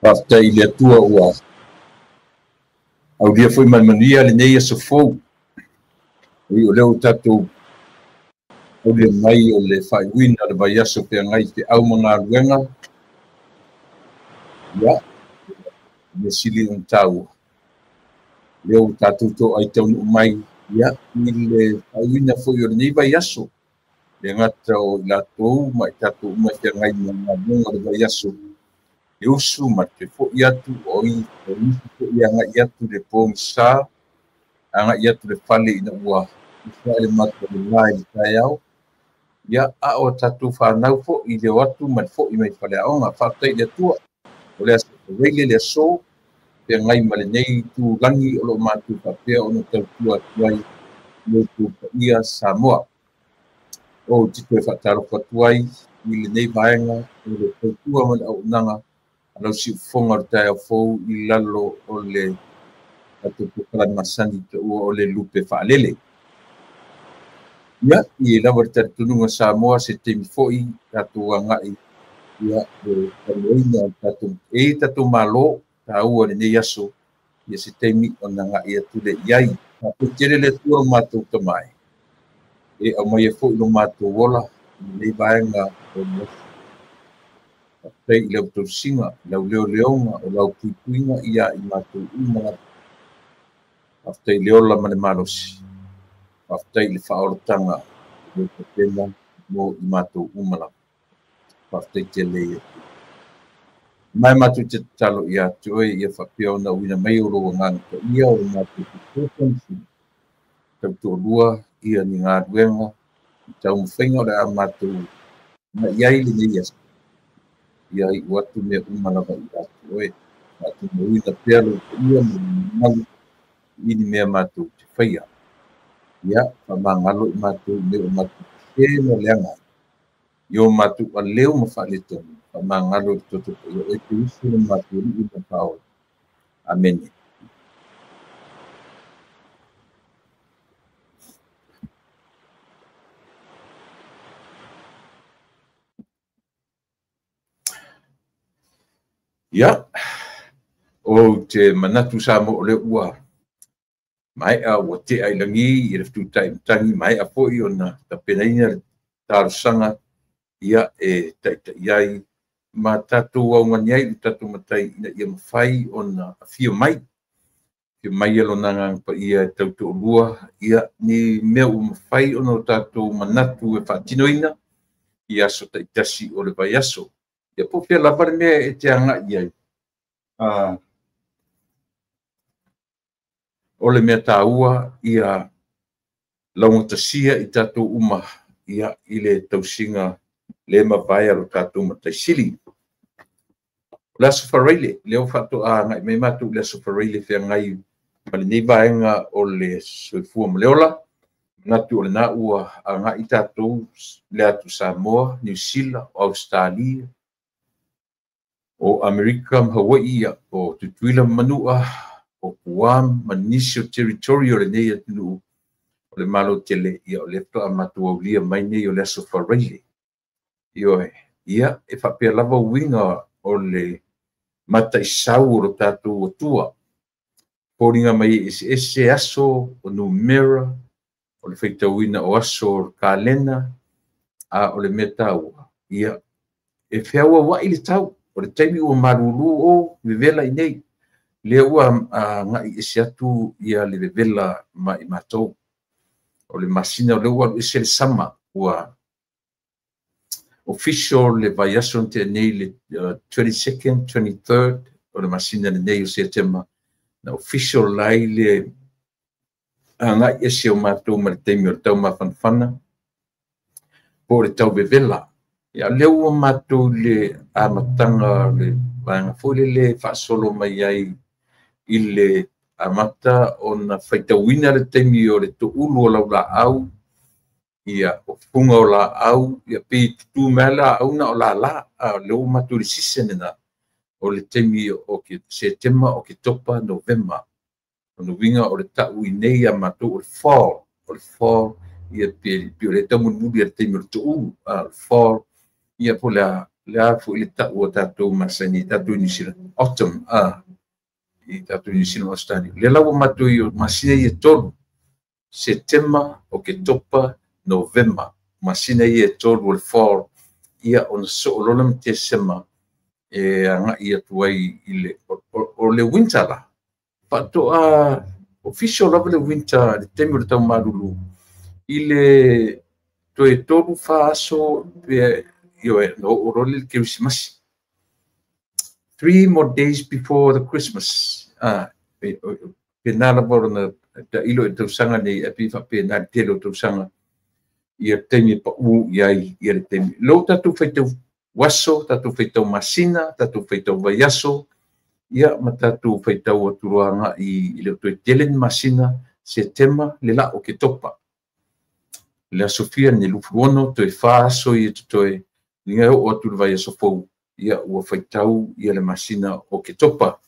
Faafetai i le Atua ua aulia foi ma le manuia lenei aso fou. O lea ua tatou aulia mai o le faaiuina o le vaiaso feagai feau ma galuega. Ia, mea sili ona taua. Lea ua tatou toai taunuu mai, ia, i le faaiuina foi o lenei vaiaso. Le gata o i latou ma i tatou uma feagai ma galuega o le vaiaso. E usu ma te foi atu o i foi agai atu le pogisa, agai atu le fale ina ua usa le mata le la i le taeao. Ia, a o tatou whanau fo i leo atu ma le foi mai faleaoga. Faafetai i le Atua. O le aso Faraile le aso, feagai ma lenei itulagi o loo matou faapea ona tautua atu ai i outou paia Samoa. Ou te toe faatalofa atu ai i lenei vaega o le tautua ma le auaunaga a lau siufofoga o le taeao fou i lalo o le tatou polokalame masani taua o le lupe faalele. Ia, i lava le talitonuga Samoa se taimi foi tatou agai ia le talanoaina o tatou e tatou malo taua lenei aso ia se taimi ona agai atu le i ai. Faafetai tele le Atua lo matou tamai e aumaia foi lo matou ola i lenei vaega o le aso. Faafetai i lau tausiga, lau leoleoga, o lau puipuiga ia i matou uma lava. Faafetai i le ola ma le malosi. Faafetai i le faaolataga o le tapena mo i matou uma lava. Faafetai tele i Atua. Mai matou te tatalo ia te oe ia faapea ona uina mai o lou agaga paia o le matou fesoasoani tautoalua ia ni galuega i taumafaiga o le a matou agai ai lenei aso. Ia iu atu mea uma lava ia te oe. Faatumauina pea lou paia ma le mamalu i ni mea matou te faia. Ia, faamagalo i matou i mea o matou sese ma leaga ai. I o matou aleu ma faaletonu, faamagalo i le toto paia o oe Keriso lo matou Alii ma Faaola. Amene. Ia, ou te manatu Samoa o lea ua maea ua tea i lagi i le fetutai matagi, maea foi ona tapenaina le talosaga ia e taitai ai ma tatou augani ai le tatou matai ina ia mafai ona afio mai. Afio mai e lona agaga paia e tautoalua ia ni mea ua mafai ona o tatou manatu e faatinoina i aso taitasi o le vaiaso. Ia po o fea lava le mea e te agai ai. O le mea taua ia laugatasia i tatou uma ia i le tausiga le mavae a lo tatou Matai Sili. O le aso Faraile, lea ua faatoa agai mai matou i le aso Faraile feagai ma lenei vaega o le soifua ma le ola. Manatu o lena ua agai tatou le atu Samoa, Niu Sila, o Australia, o Amerika ma Hawaii, o Tutuila ma Manua, o Guam ma nisi o territory o lenei atunuu o le Malo tele, ia o lea faatoa matou aulia mai nei o le aso Faraile. Ioe, ia e faapea lava uiga o le mataisau o lo tatou Atua. Foliga mai e eseese aso o numera, o le faitauina o aso o le kalena, a o le mea taua, ia e feauauai le tau. O le taimi ua malulu o vevela i nei, lea ua agai ese atu ia le vevela ma i matou. O le masina o lea ua alu ese le sama, ua official le vaiaso na tea nei le 22nd, 23rd o le masina lenei o Setema, na official ai le agai ese o matou ma le taimi o le taumafanafana po o le tauvevela. Ia lea ua matou le amataga le vaega foi lele faasolo mai ai i le amata ona faitauina le taimi o le toulu o laulaau, ia o fuga o laau, ia pei tutu mai laau na o lala, a lea ua matou le season lena o le taimi o ke Setema, o Oketopa, Novema. O le uiga o le tau i nei a matou o le fall, ia pe o le taumulimuli a le taimi o le toulu, a le fall, ia po o le a Le a foʻi le taʻu o tatou masani i tatou New Zealand autumn i tatou New Zealand Australia. Lea la ua matou i o masina ia e 3, Setema, Oketopa, Novema, masina ia e 3 o le fall, ia ona soo loa ma Tesema e agaʻi atu ai i le o le winter la. Faatoa official lava le winter le taimi o le taumalulu i le toe 3 4 aso pe ioe no o loa le Kerisimasi. 3 more days before the Christmas. Pe nā lava ona ta ilo e tausaga nei e pi whape nā le tele o tausaga ia taimi e pau i ai ia le taimi. Lou tatou faitau waso, tatou faitau masina, tatou faitau vaiaso, ia ma tatou faitau aturoaga i le toe tele ni masina, Setema le la o ke topa. Le aso fia ni lufuono, toe 4 aso i te toe linga o atu le vaiaso fou, ia ua faitau ia le masina o ke topa.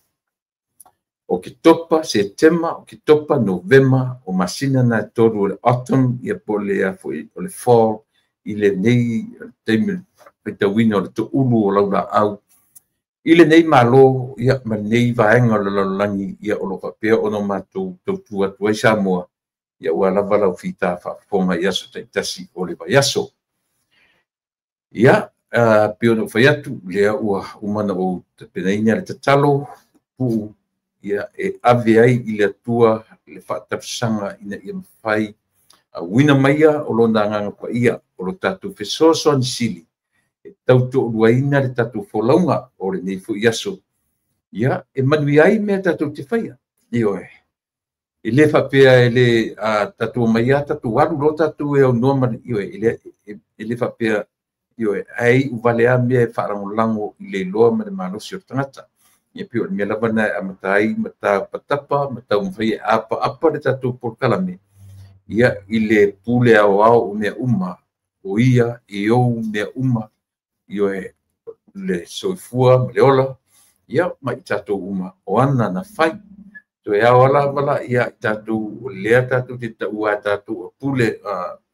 O ke topa, Setema, o ke topa, Novema, o masina na tolu o le autumn, ia po le afo o le fall, i le nei taimi faitauina o le toʻulu o laula au. I le nei malo, ia ma nei vaega o le lalolagi, ia o lo faapea ona matou tautua atu ai Samoa, ia ua lava lau fita faafofoga i aso taitasi o le vaiaso. Ia, pei ona ou fai atu, lea ua uma ona ou tapenaina le tatalo puu, ia e ave ai i le Atua le faatafasaga ina ia mafai auina maia o lona agaga paia o lo tatou fesoasoani sili e tautoaluaina le tatou folauga o lenei foi aso, ia e manuia ai mea tatou te faia. Ioe, e le faapea e le tatou mai a tatou alu loa tatou e aunoa ma ioe, e le faapea ioe, ai uvale a mea e faalagolago i le iloa ma le malosi o le tagata. Ia pei o le mea lava na e amata ai ma tapatapa ma taumafai e apaapa le tatou polokalame, ia i le pule aoao o mea uma, o ia e ou mea uma, ioe, le soifua ma le ola, ia ma i tatou uma o ana na fai. Toe ao lava la ia i tatou o lea tatou te taua tatou o pule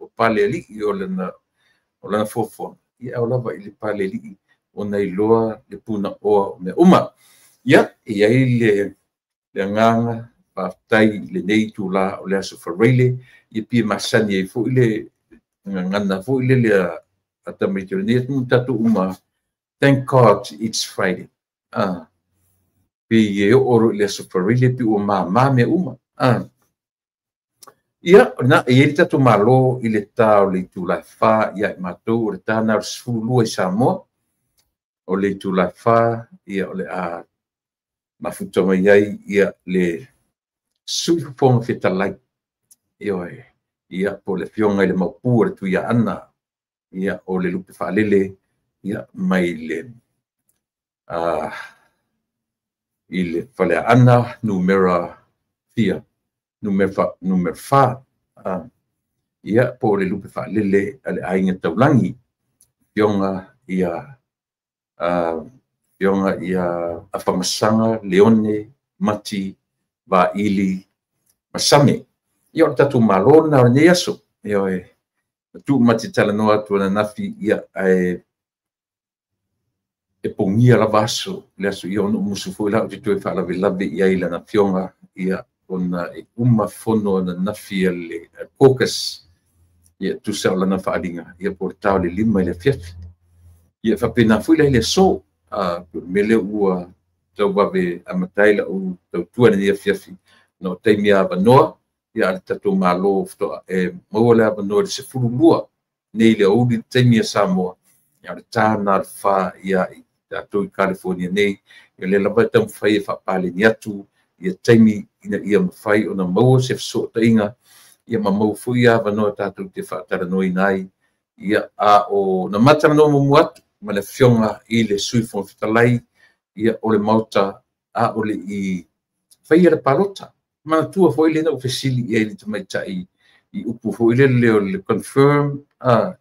o pale alii o lana foafoaga, ia ao lava i le pale alii ona iloa le puna oa o mea uma. Ia, e iai le agaga faafetai i lenei itulā o le aso Faraile, ia pie masani ai foʻi le gagana foʻi lele a tamaiti o lenei atunuu tatou uma, thank God it's Friday. Pe e oo i le aso Faraile pe ua māmā mea uma. Ia, na e iai le tatou malo i le tā o le itulā e 4 ia i matou, o le tā na o le 12 i Samoa, o le itulā e 4, ia o le a mafuta mai ai ia le Sui Fofoga Fetalai, ioe, ia po le afioga i le Maopu o le Tuiaana, ia o le lupe faalele, ia mai le i le Faleaana numera fia, numera 4, ia po le lupe faalele a le aiga taulagi, afioga ia afioga ia Afamasaga Leone Mati Vaili Masame. Ia o le tatou malo lena o lenei aso. Ioe, tuu mati talanoa atu ananafi, ia ae e pogia lava aso le aso ia ona musu foi la o te toe faalavelave i ai lana afioga, ia ona e uma fono ananafi a le caucus, ia tusa o lana faaliga, ia po le tao le 5 i le afiafi. Ia faapena foi la i le aso, mele ua tauvave amatai lau tautua lenei afiafi, na o taimi avanoa, ia a le tatou malo faatoa e maua le avanoa i le 12 nei le aoauli le taimi a Samoa, ia o le tā na le 4 ia i tatou i California nei, ia lea lava e taumafai e faapaleni atu ia taimi ina ia mafai ona maua se fesootaiga, ia ma maua foi avanoa tatou te faatalanoaina ai, ia a o na matalanoa muamua atu ma le afioga i le Sui Fofoga Fetalai, ia o le Maota a o le i faia le palota. Manatua foi le na ou fesili i ai le tamaitai i upu foi lele o le confirm,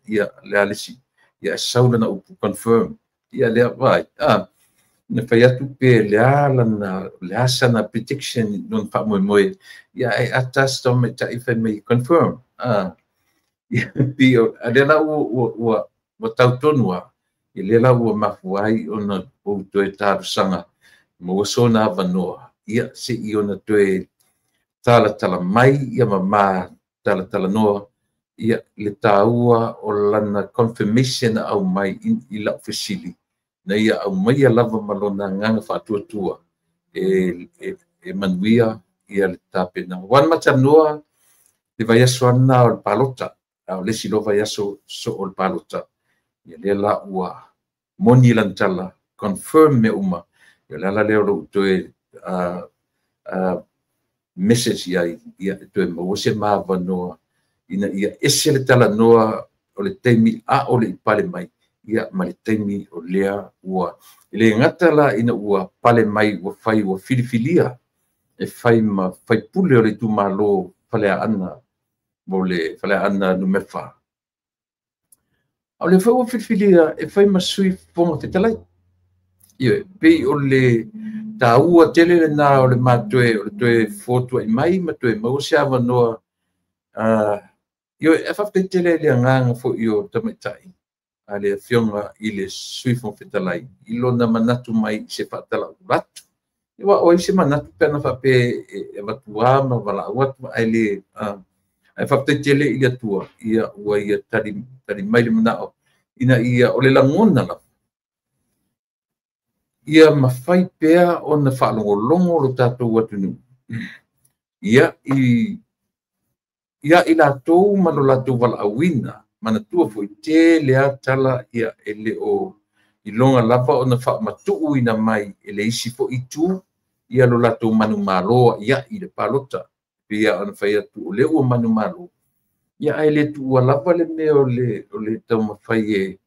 ia le alisi, ia e sau lana upu confirm, ia lea vai, na fai atu pe le a lana, le a sana prediction lona faamoemoe, ia e ata se tamaitai fai mai confirm, ia pi o a lea la ua tautonu a, I lea la ua mafua ai ona ou toe talosaga maua sona avanoa, ia se'i ona toe talatala mai ia ma ma talatalanoa ia le taua o lana confirmation na aumai i la'u fesili, na ia aumaia lava ma lona agaga faatuatua e manuia ia le tapenaga. Ua na matalanoa le vaiaso ana o le palota, a o le isi loa vaiaso soo o le palota, ia lea la ua moni lana tala, confirm mea uma. Ia o le ala lea o lou toe message i ai, ia e toe maua se ma avanoa ina ia ese le talanoa o le taimi a o le i pale mai, ia ma le taimi o lea ua e le gata la ina ua pale mai, ua fai ua filifilia e fai ma faipule o le itumalo Faleaana mo le Faleaana Nu.4. A o lea foi ua filifilia e fai ma Sui Fofoga Fetalai. Ioe, pei o le taua tele lena o le matoe o le toe fotua'i mai ma toe maua se avanoa. Ioe, e faafetai tele i le agaga foi o tamaitai a le Afioga i le Sui Fofoga Fetalai i lona manatu mai i se faatalauula atu. Aua o ai se manatu pe ana faapea e avatu lava ma valaau atu ae le ae faafetai tele i le Atua ia ua ia tali tali mai le manao ina ia o le lagona lava ia mafai pea ona faalogologo lo tatou atunuu ia i ia i latou ma lo latou valaauina. Manatua foi tele lava tala ia e le o iloga lava ona faamatuuina mai e le isi foi itu ia lo latou manumalo a'ia'i i le palota. Pei lava ona fai atu o lea ua manumalo, ia ae le tuua lava le mea o le taumafai e,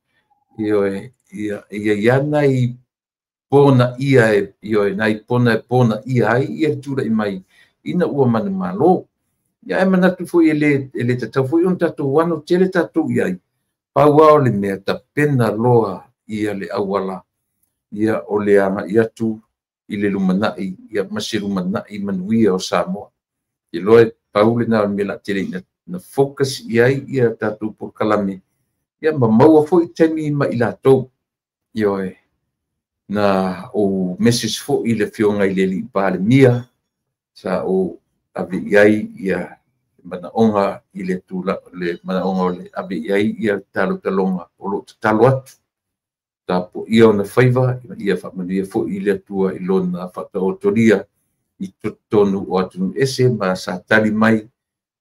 ioe, ia e i ai lava nai ponaia e, ioe, nai pona e ponaia ai ia le tula'i mai ina ua manumalo. Ia ae manatu foi e le tatau foi ona tatou ano tele tatou i ai, pau lava o le mea tapena loa ia le auala ia o le aga'i atu i le lumana'i, ia ma se lumana'i manuia o Samoa. Iloa e pau lena o le mea o le a tele ina na focus i ai ia tatou polokalame, ia ma maua foi taimi ma i latou. Ioe, na ou message foi i le Afioga i le alii Palemia sa ou ave i ai ia manaoga i le tula le manaoga o le ave i ai ia talotaloga o loo tatalo atu tapuaia ona faiva ina ia faamanuia foi le Atua i lona faataotolia i totonu o atunuu ese, ma sa tali mai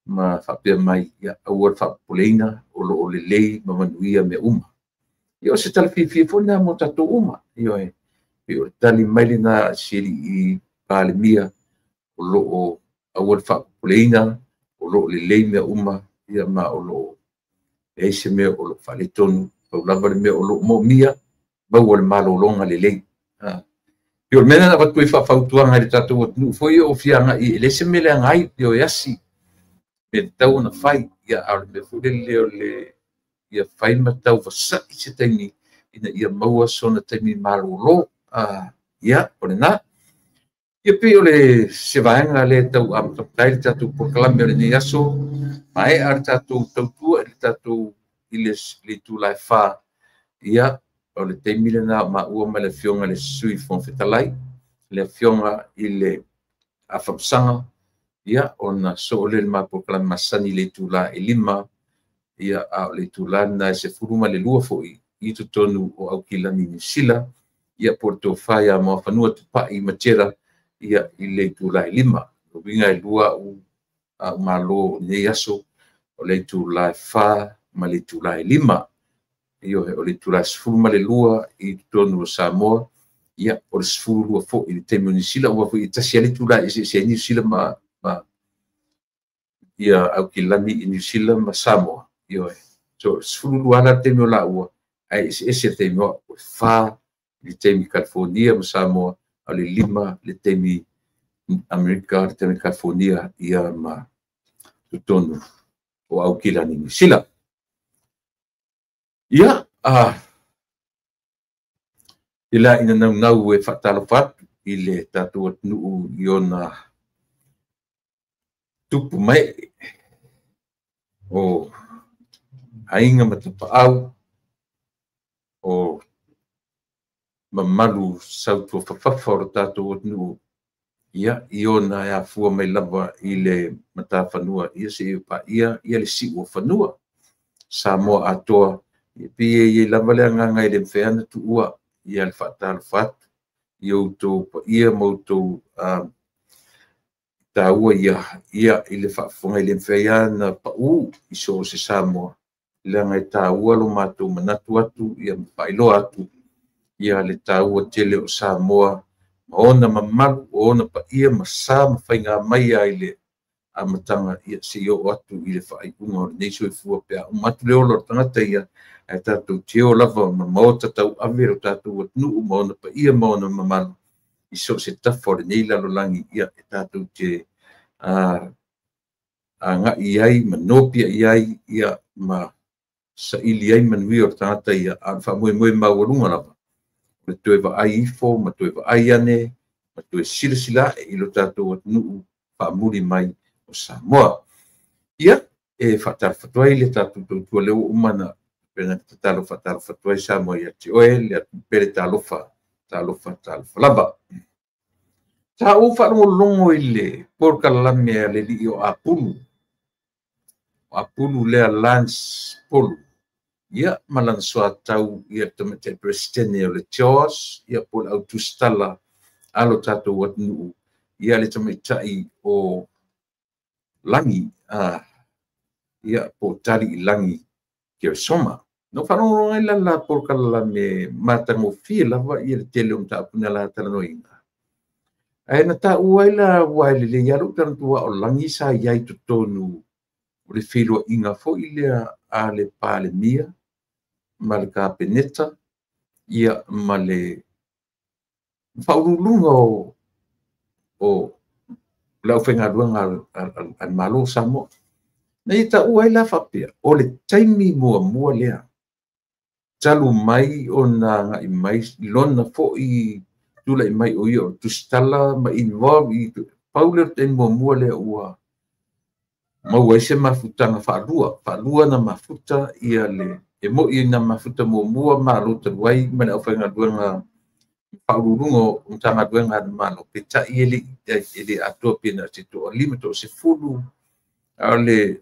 ma faapea mai, ia aua le faapopoleina, o lo o lelei ma manuia mea uma. Ia o se tala fiafia foi lena mo tatou uma. Ioe, pei o le tali mai lena a si alii Palemia, o lo o aua le faapopoleina, o lo o lelei mea uma, ia ma o lo o leai se mea o lo o faaletonu, pau lava le mea o lo o moomia maua le malologa lelei. Pei o le mea lena na avatu ai faafautuaga i le tatou atunuu foi o fia agai, e leai se mea leaga ai, ioe, asi mea tatau ona fai, ia a o le mea foi lele o le ia fai ma tauvasa'i se taimi ina ia maua sona taimi malolo. Ia o lena. Ia pei o le se vaega lea tau amatamata ai le tatou polokalame o lenei aso. Maea le tatou tautua i le tatou i le itula e 4, ia o le taimi lena o maua ma le Afioga i le Sui Fofoga Fetalai, le Afioga i le Afamasaga, ia ona soo lea i le ma polokalame masani i le itula e 5, ia a o le itula lena e 12 foi i totonu o Aukilani Niu Sila, ia po o le tofa ia Moafanua Tupai Matera, ia i le itula e 5. O uiga e lua a'u malo o lenei aso, o le itula e 4 ma le itula e 5. Ioe, o le itula e 12 i totonu o Samoa, ia o le 12 foi i le taimi o Niu Sila, aua foi e tasi lava le itula e eseese ai Niu Sila ma ia Aukilani i Niu Sila ma Samoa. Ioe, so 12 lava le taimi o laua, ae eseese le taimi o a'u, o le 4 i le taimi California ma Samoa, a o le 5 le taimi Amerika, le taimi California, ia ma totonu o Aukilani Niu Sila. Ia, i la ina naunau e faatalofa atu i le tatou atunuu i ona tupu mae o aiga ma tapaau o mamalu sautuafafafa o le tatou atunuu ia i ona e afua mai lava i le matafanua ia seia paia ia le siu o fanua Samoa atoa. Ia pei e i lava le agaga e le mafai ona tuua ia le faatalofa atu i outou paia ma outou taua ia i le faafofoga i le mafai ona pau i so o se Samoa, leaga e taua lo matou manatu atu ia ma faailoa atu ia le taua tele o Samoa ma ona mamalu o ona paia ma sa ma faiga mai ai le amataga ia seia oo atu i le faaiuga o lenei soifua pe a uma atu le ola o le tagata ia ae tatou te o lava ma maota tauave lo tatou atunuu ma ona paia ma ona mamalu i so o se tafa o lenei lalolagi ia e tatou te agai ai ma nopia ai ia ma saili ai manuia o le tagata ia a o le faamoemoe maualuga lava o le toe vaai ifo ma toe vaai ane ma toe silasila ae i lo tatou atunuu faamuli mai o Samoa. Ia e faatalofa atu ai le tatou tautua lea ua uma ona pena tatalo faatalofa atu ai Samoa ia te oe le atunuu pele talofa talofa talofa lava. Sa ou faalogologo i le polokalame a le alii o Apulu, o Apulu lea Lance Polu, ia ma lana soatau ia le tamaitai Peresetene o le CHOGM, ia po o le autusitala a lo tatou atunuu, ia le tamaitai o Lagi, ia po o Taliilagi Keresoma. Na ou faalogologo ai la le la polokalame matagofie lava ia le tele o mataupu na la talanoaina. Ae na taua ai la ua e lelei lava lou talanoa o Lagi sa i ai totonu o le feiloaiga foi lea a le Palemia ma le Kapeneta ia ma le faauluuluga o le aufaigaluega a le Malo o Samoa. Na ia taua ai la faapea, o le taimi muamua lea talu mai ona agai mai lona foi tulai mai o ia o le tusitala ma involve i pau lea o le taimi muamua lea ua maua ai se mafutaga faalua na mafuta ia le e moi na mafuta muamua malo talu ai ma le aufaigaluega faauluuluga o Matagaluega a le Malo, peitai e le atoa pe na o se toalima toasefulu, a o le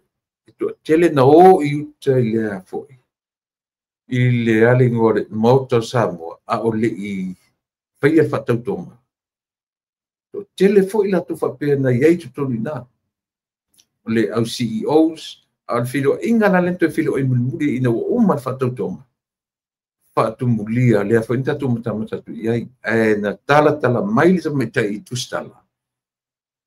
toatele na o i uta i le foi i le ale igoa o le Maota o Samoa a o le i faia le faatautoga. Toatele foi latou faapea na i ai totonu i ina o le au CEOs, a o le feiloaiga la lea na toe feiloai mulimuli ina ua uma le faatautoga faatumulia lea foi na tatou matamata atu i ai, ae na talatala mai le tamaitai i tusitala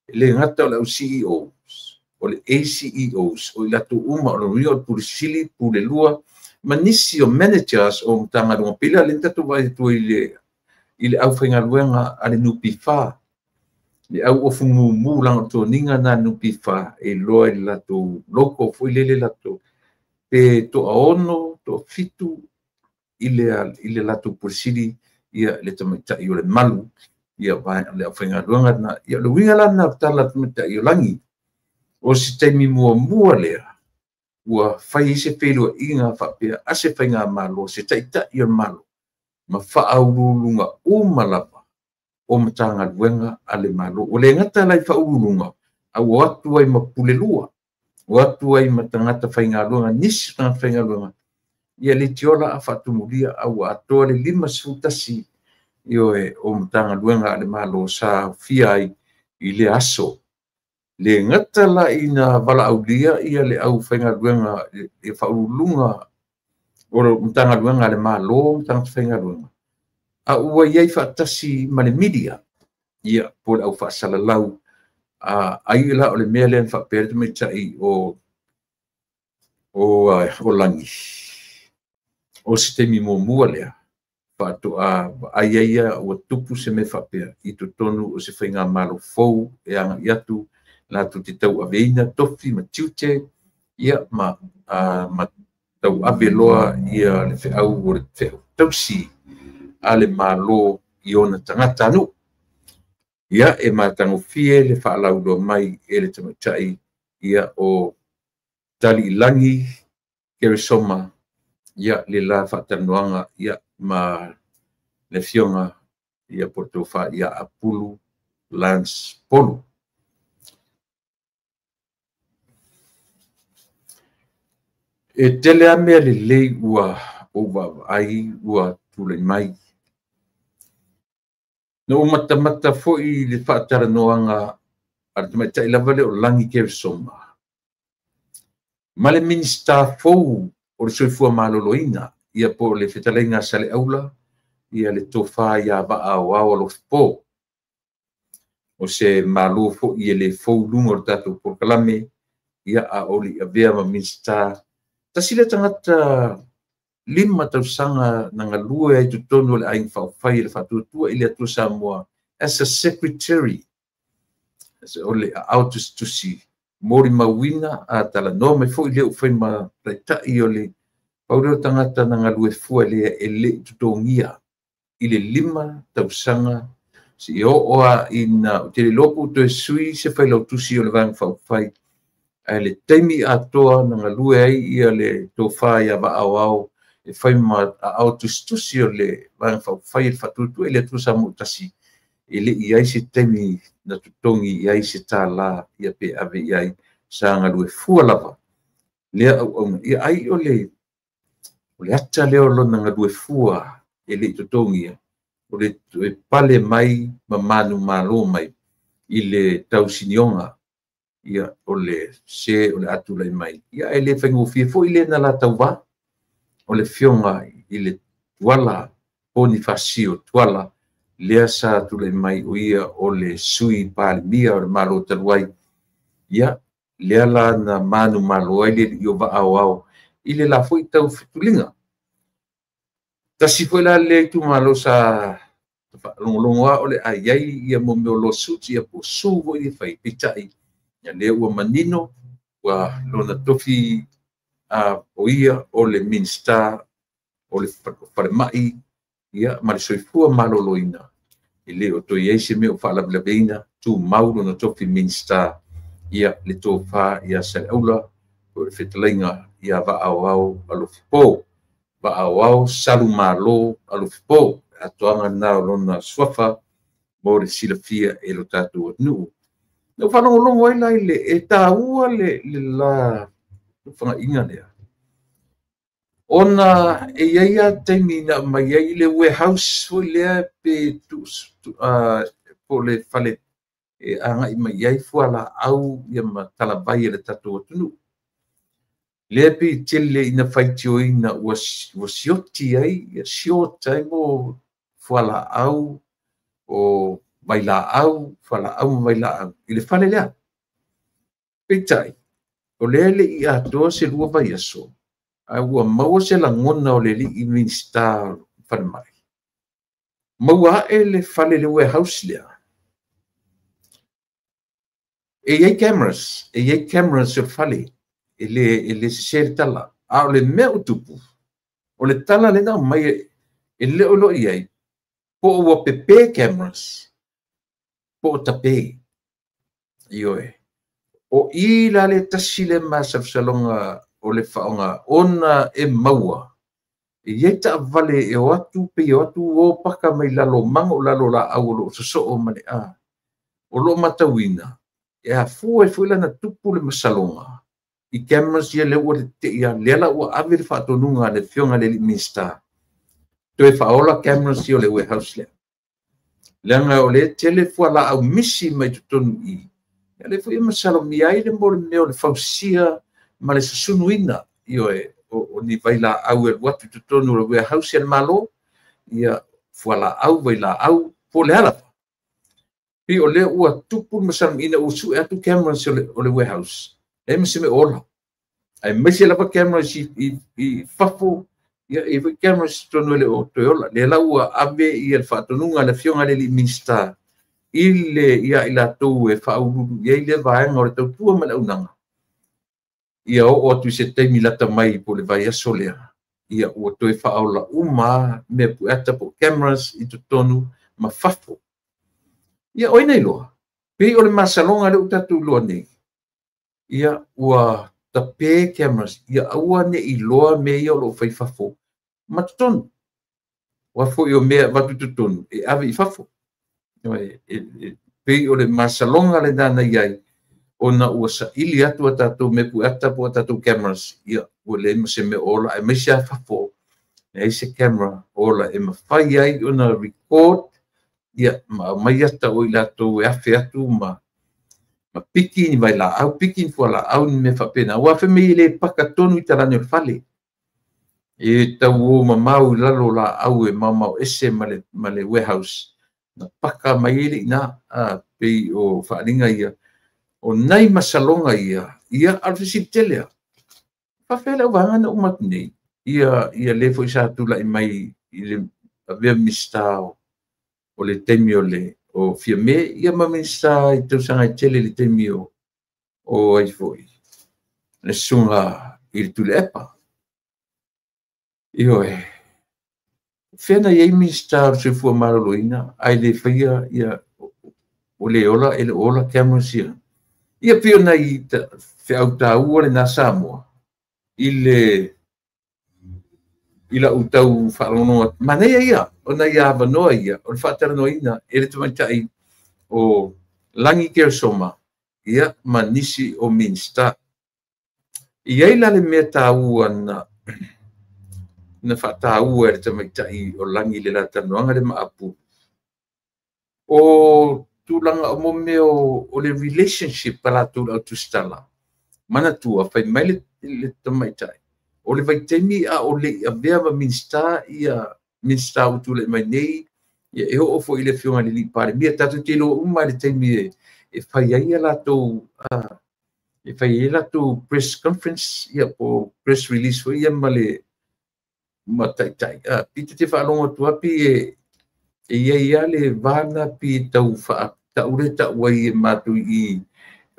e le gata o le au CEOs, o le ACEOs, o i latou uma o le uiga o le Pule Sili, Pule Lua, ma nisi o managers o Matagaluega pei la lea na tatou vaai atu i le aufaigaluega a le NPF, le au ofu mumu laga o le toniga na NPF e iloa i le latou logo foi lele latou pe toaono, toafitu i le latou Pule Sili ia le tamaitai o le malu ia le aufaigaluega na. Ia le uiga la na tala tamaitai o Lagi o se taimi muamua lea ua fai ai se feiloaiga faapea a se faigamalo, se taitai o le Malo ma faauluuluga uma lava o Matagaluega a le Malo. Ua le gata la i faauluuluga, a ua atu ai ma pule lua, ua atu ai ma tagata faigaluega, nisi tagata faigaluega, ia le tiola a faatumulia a ua atoa le 51 ioe o Matagaluega a le Malo sa aofia ai i le aso. Le gata la ina valaaulia ia le aufaigaluega ia faauluuluga o Matagaluega a le Malo ma tagata faigaluega, a ua i ai faatasi ma le media ia po o le aufaasalalau ai la o le mea lea na faapea le tamaitai o Lagi o se taimi muamua lea faatoa vaai ai ia ua tupu se mea faapea i totonu o se faigamalo fou e agai atu latou te tauaveina tofi ma tiute ia ma tauave loa ia le feau o le feau tausi a le Malo i ona tagata nuu. Ia e matagofie le faalauiloa mai e le tamaitai ia o Taliilagi Keresoma ia le la faatalanoaga ia ma le Afioga ia po o le Tofa ia Apulu Lance Polu. E tele lava mea lelei ua ou vaavaai ua tulai mai. Na ou matamata foi i le faatalanoaga a le tamaitai lava lea o Lagi Keresoma ma le Minisita fou o le Soifua Maloloina, ia po o le fetalaiga a Saleaula, ia le Tofa ia Vaa Aoao Alofipo. O se malo foi e le fou i luga o le tatou polokalame, ia a o le i avea ma Minisita. Tasi lea tagata 5 tausaga na galue ai totonu o le Aiga Faaupufai e le Faatuatua i le Atua Samoa as a secretary, o le aao tusitusi molimauina a talanoa mai foi lea ua fai ma taitai o le pau lea o tagata na galue fua lea e le i totogia i le 5 tausaga seia oo lava ina ou te le iloa po ua toe sui se failautusi o le Vaega Faaupufai, ae le taimi atoa na galue ai ia le Tofa ia Vaa Aoao e fai ma aao tusitusi o le Vaega Faaupufai e le Faatuatua i le Atua Samoa ua tasi, e le i ai se taimi na totogi i ai se tālā ia pe ave i ai, sa galue fua lava lea auauna. Ia ai o le ata lea o lona galue fua e le i totogia, o le toe pale mai ma manumalo mai i le tausinioga ia o le se o le a tulai mai. Ia e le faigofie foi le na la tauvā o le Afioga i le Tuala Ponifasio Tuala lea sa tulai mai o ia o le Sui Palemia o le Malo talu ai. Ia lea la na manumalo ai le alii o Vaa Aoao i le la foi taufetuliga. Tasi foi la lea itumalo sa faalogologo lava o le a i ai ia mo mea o lawsuits ia po o sue foi ia fai, peitai ia lea ua manino ua lona tofi o ia o le Minisita o le Falemai ia ma le Soifua Maloloina, e le o toe i ai se mea o faalavelaveina, tumau lona tofi Minisita ia le Tofa ia Saleaula po o le fetalaiga ia Vaa Aoao Alofipo. Vaa Aoao Salumalo Alofipo, atoaga lena o lona suafa mo le silafia e lo tatou atunuu. Na ou faalogologo ai la i le e taua le la fagaiga lea, ona e i ai lava taimi na aumai ai le warehouse foi lea pe po o le fale e agai mai ai fualaau ia ma talavai e le tatou atunuu. Lea pe tele ina faitioina ua sioti ai, siot ai mo fualaau o vailaau, fualaau ma vailaau i le fale lea. Peitai, o lea le i atoa se 2 vaiaso, ae ua maua se lagona o le alii Minisita o Falemai. Maua ae le fale le warehouse lea. E i ai cameras, e i ai cameras o le fale, e le sese le tala. A o le mea o tupu, o le tala lena aumai e le o iloa i ai, po o ua pepe cameras, po o tape. Ioe. O i la le tasi le masalosaloga o le faaaoga ona e maua, e i ai taavale e o atu pe o atu o paka mai lalo mago lalo laau o loo sosoo ma le a. O loo matauina, e afua ai foi lana tupu le masaloga i cameras ia lea ua tetea, lea la ua ave le faatonuga a le Afioga i le alii Minisita, toe faaola cameras ia o le warehouse lea. Leaga o le tele fualaau misi mai totonu i, ia lea foi e masalomia ai le mo le mea o le fausia ma le susunuina, ioe, o ni vailaau e alu atu i totonu o le warehouse a le Malo, ia fualaau, vailaau, po o le a lava. Pei o lea ua tupu le masalomia ua sue atu cameras o le warehouse, e ma se mea ola. Aemaise lava cameras i fafo, ia e foi cameras i totonu e le o toe ola. Lea la ua ave ia le faatonuga a le Afioga i le alii Minisita i le ia i latou e faauluulu i ai le vaega o le tautua ma le auaunaga, ia oo atu i se taimi lata mai po o le vaiaso lea, ia ua toe faaola uma mea pueata po o cameras i totonu ma fafo. Ia o ai na iloa, pei o le masaloga lea ua tatou iloa nei, ia ua tape cameras, ia aua ne i iloa mea ia o loo fai fafo ma totonu. Ua foi o mea avatu i totonu e ave i fafo. E pei o le masaloga lena na i ai, ona ua saili atu a tatou mea pueata po o tatou cameras, ia ua leai ma se mea o ola, aemaise lava fafo, leai se camera ola e mafai ai ona record, ia ma aumai ata o i latou e afe atu ma piki ni vailaau, piki ni fualaau, ni mea faapena. Aua fai mai e le paka tonu i talane o le fale. E tau o mamao i lalo o laau e maomao ese ma le warehouse. Na paka mai ai le ina, pei o faaaliga ia. O nai masaloga ia, ia a o le fesili tele lava. Faafefea le auvaega na uma atu nei? Ia le foi sa tulai mai i le avea Minisita o le taimi o le o Fiame, ia ma Minisita i tausaga e tele i le taimi o ai foi, le susuga i le Tuilaepa. Ioe, fea na i ai Minisita o le Soifua Maloloina ae le faia ia, o le ola e le ola cameras ia. Ia pei o nai feau taua lena Samoa i le i lau tau faalogologo. Manaia ia, o nai avanoa ia, o le faatalanoaina e le tamaitai o Lagi Keresoma, ia, ma nisi o Minisita. E i ai la le mea taua na faataua e le tamaitai o Lagi i le la talanoaga le maapu, o tulaga o mea o le relationship a latou le au tusitala. Manatua, fai mai le tamaitai, o le vaitaimi a o le i avea ma Minisita, ia Minisita ua tulai mai nei, ia e oo foi i le afioga i le Palemia, tatou te iloa uma i le taimi e fai ai latou e fai ai latou press conference, ia po press release foi ia ma le ma taitai. Pita te faalogo atu api e i ai lava le va pi tau faataule tau ai e matou i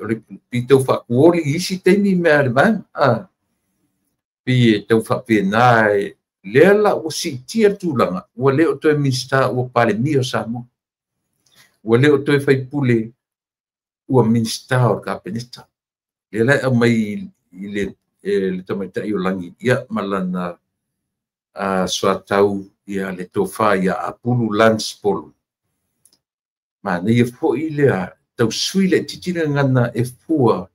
o le pi tau faakuoli i isi taimi mea a le vaega. Pi e tau faapena e lea la ua siitia le tulaga, ua le o toe Minisita ua Palemia o Samoa. Ua le o toe faipule ua Minisita o le Kapeneta. Lea la e aumai i le tamaitai o Lagi, ia ma lana soatau ia le tofa ia Apulu Lance Polu. Manaia foi lea tau sui le titi le gagana e fua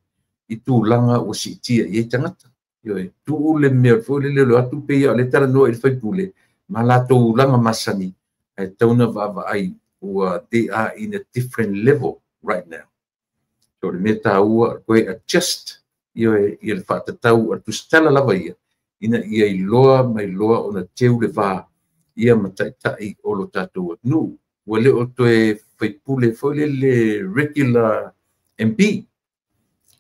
i tulaga ua siitia i ai tagata. Ioe, tuu le mea foi le lelo atu pe ia o le talanoa i le faipule, ma latou laga masani, ae tatau ona vaavaai ua they are in a different level right now. So le mea taua, toe adjust ioe, ia le faatatau a le tusitala lava ia, ina ia iloa mai loa ona teu le va ia ma taitai o lo tatou atunuu. Ua le o toe faipule foi le regular MP,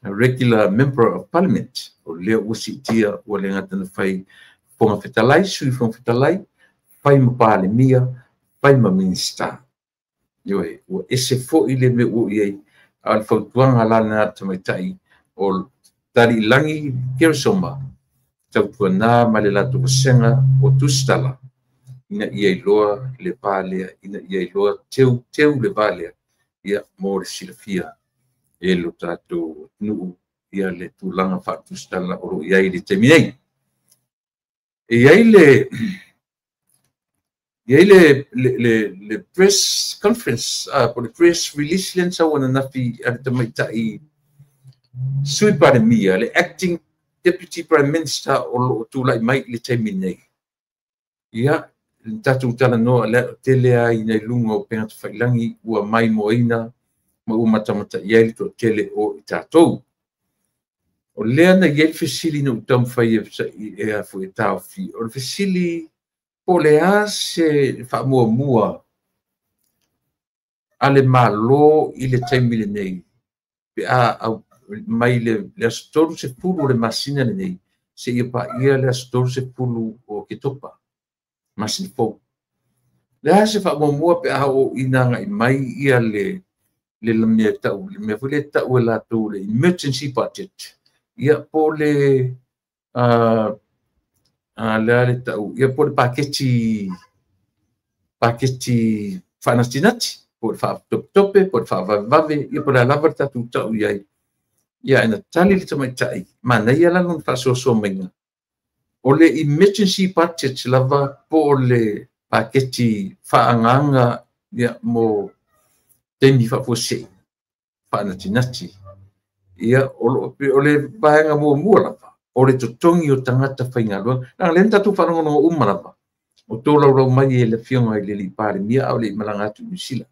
a regular member of parliament. O lea ua siitia, ua le gata na fai Fofoga Fetalai, Sui Fofoga Fetalai, fai ma Palemia, fai ma Minisita. Ioe, ua ese foi le mea ua i ai, a o le fautuaga la lena tamaitai o Taliilagi Keresoma, tautuana ma le latou vasega o tusitala, ina ia iloa le va lea, ina ia iloa teu teu le va lea, ia mo le silafia e lo tatou atunuu, ia le tulaga faatusitala o lo o i ai i le taimi nei. E i ai le press conference, po le press release lea na sau ananafi a le tamaitai Sui Palemia, le acting Deputy Prime Minister o lo o tulai mai i le taimi nei. Ia, le tatou talanoa lea tele ai i luga o upega tafailagi ua maimoaina ma ua matamata i ai le toatele o i tatou. O lea na i ai le fesili na ou taumafai e afu e taofi. O le fesili po o le a se faamuamua a le Malo i le taimi lenei, pe a mai le aso 30 o le masina lenei, seia paia le aso 30 o Oketopa, masina fou. Le a se faamuamua pe a oo ina agai mai ia le mea tau, le mea foi lea tau e latou le emergency budget, ia po le lea le tau, ia po le paketi faanatinati, po le faatopetope, po le faavavevave, ia po le a lava le tatou tau i ai. Ia, na tali le tamaitai, manaia la lona faasoasoa maiga. O le emergency budget lava po o le paketi fa'aagaga ia mo taimi fa'afuasei fa'anatinati. Ia o le vaega muamua lava o le totogi o tagata faigaluega leaga lea na tatou faalogologo uma lava o tolaulau mai e le afioga i le alii Palemia a o le i malaga atu i Niu Sila.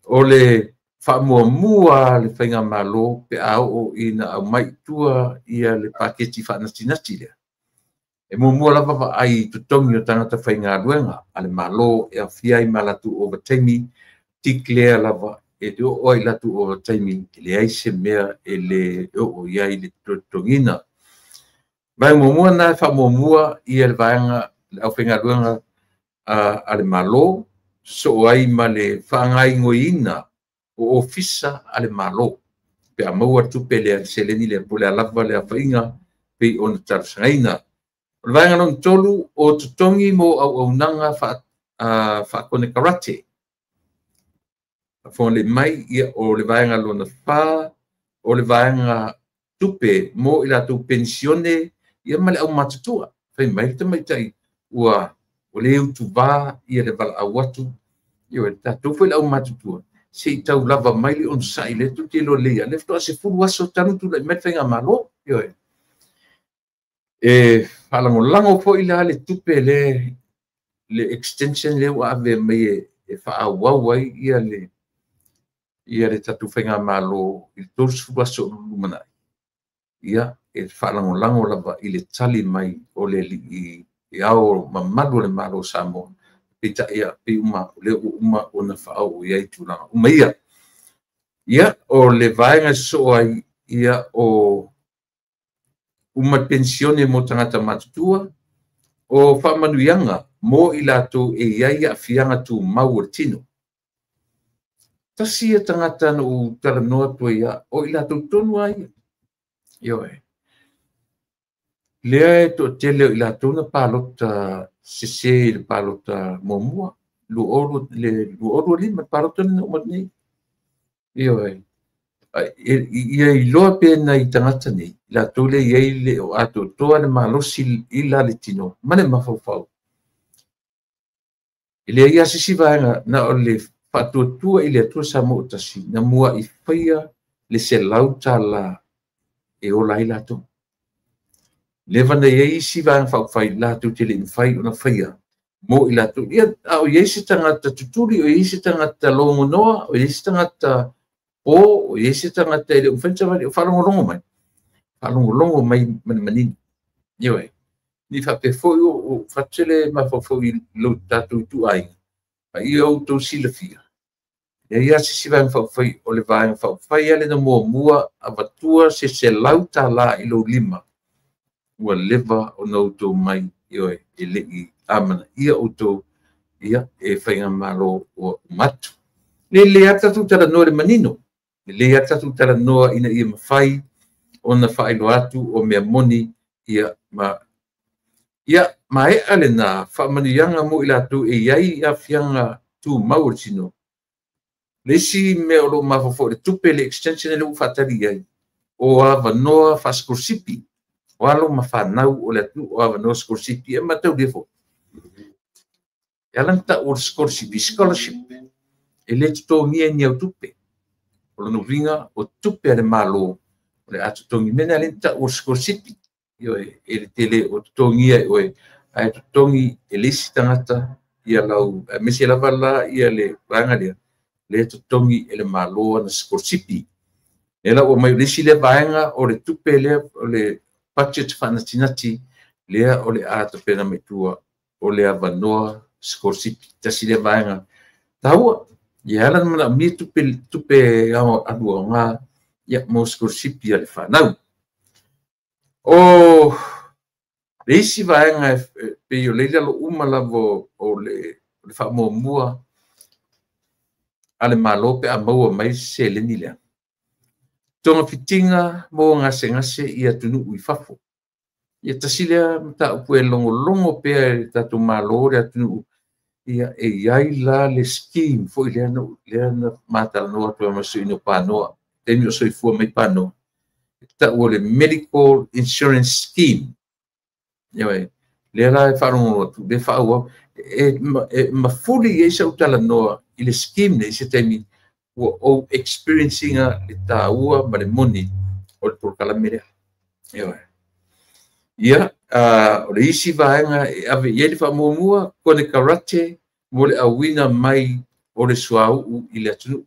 O le faamuamua le faigamalo pe a oo ina aumai i tua ia le paketi faanatinati lea. E muamua lava vaai i totogi o tagata faigaluega a le Malo e aofia ai ma latou ovataimi, declare lava e te oo ai latou ovataimi e leai se mea e le oo i ai le totogiina. Vaega muamua na e faamuamua ia le vaega le aufaigaluega a le Malo sosoo ai ma le faagaoioiina o ofisa a le Malo pe a maua le tupe lea, le seleni lea, po o le a lava le aofaiga pei ona talosagaina. O le vaega lona tolu o totogi mo auaunaga faakonekarate. Faafofoga mai ia o le vaega lona fa o le vaega tupe mo i latou penisione ia ma le aumatutua. Fai mai le tamaitai ua le utuvā ia le valaau atu ia o tatou foi le aumatutua se i tau lava mai le onosai lea tou te iloa lelei lava lea faatoa 10 aso talu tulai mai le faigamalo. Ioe. E faalagolago foi la le tupe lea, le extension lea ua ave mai e faaauau ai ia le tatou faigamalo i le 30 aso o lumanai. Ia e faalagolago lava i le tali mai o le alii e ao mamalu o le Malo o Samoa, peitai ia pei uma o lea ua uma ona faaoo i ai tulaga uma ia. Ia o le vaega e sosoo ai ia o uma penisione mo tagata matutua, o faamanuiaga mo i latou e i ai aafiaga tumau o le tino. Tasi ia tagata na ou talanoa atu ai ia, o i latou tonu lava ia. Ioe. Lea e toatele o i latou na palota sese i le palota muamua, 2025, le palota lena uma atu nei. Ioe. Ia iloa pe nai tagata nei, latou lea e i ai le o atoatoa le malosi i la le tino ma le mafaufau. E leai lava se isi vaega na o le faatuatua i le Atua Samoa ua tasi na muai faia le $100 e ola ai latou. Leva na i ai isi vaega faaupufai latou te le i mafai ona faia mo i latou. Ia, a o i ai se tagata tutuli, o i ai se tagata logonoa, o i ai se tagata po, o i ai se tagata e le o mafai ona savali, o faalogologo mai. Faalogologo mai ma le manino. Ioe. Ni faapea foi o fatu le mafaufau i lo tatou ituaiga, a ia outou silafia. E ia se isi vaega faaupufai, o le vaega faaupufai lava lea na muamua avatua se $100 i lou lima, ua leva ona outou mai, ioe, e le i amanaia outou, ia, e faigamalo ua uma atu. Le lelei lava tatou talanoa i le manino, lelei lava tatou talanoa ina ia mafai ona faailoa atu o mea moni, ia, ma ia maea lena faamanuiaga mo i latou e i ai aafiaga tumau o le tino. Le isi mea o lo o mafaufau i le tupe, le extension lea ua faatali i ai, o avanoa faasikolasipi, o alo ma fanau o le atunuu o avanoa sikolasipi, e mataulia foi. E ala ona tau o le sikolasipi, scholarship, e le totogia i ni au tupe. O lona uiga o tupe a le Malo o le a totogi. Mea na lea na tau o le sikolasipi. Ioe, e le tele o totogia e oe, ae totogi e le isi tagata ia lau, aemaise lava la ia le vaega lea, lea totogi e le Malo ana sikolasipi. Lea la ua mai o le isi lea vaega o le tupe lea, o le budget faanatinati lea o le a tapena mai tua o le avanoa sikolasipi. Tasi lea vaega taua. Ia ala na manaomia tupe alu aoga ia mo sikolasipi a le fanau. O le isi vaega e pei o le i lalo uma lava o le faamuamua a le Malo pe a maua mai se seleni lea. Togafitiga mo gasegase i atunuu i fafo. Ia tasi lea mataupu e logologo pea e le tatou Malo le atunuu, ia e i ai la le scheme foi lea na matalanoa atu ai ma le suiina o Panoa, taimi o soifua mai Panoa, e tau o le Medical Insurance Scheme. Ioe, lea la e faalogologo atu, lea faaauau. E mafuli i ai sau talanoa i le scheme nei se taimi ua ou experience ina le tāua ma le moni o le polokalame lea. Ioe. Ia, o le isi vaega e ave i ai le faamuamua, konekarate mo le auina mai o le suauu i le atunuu.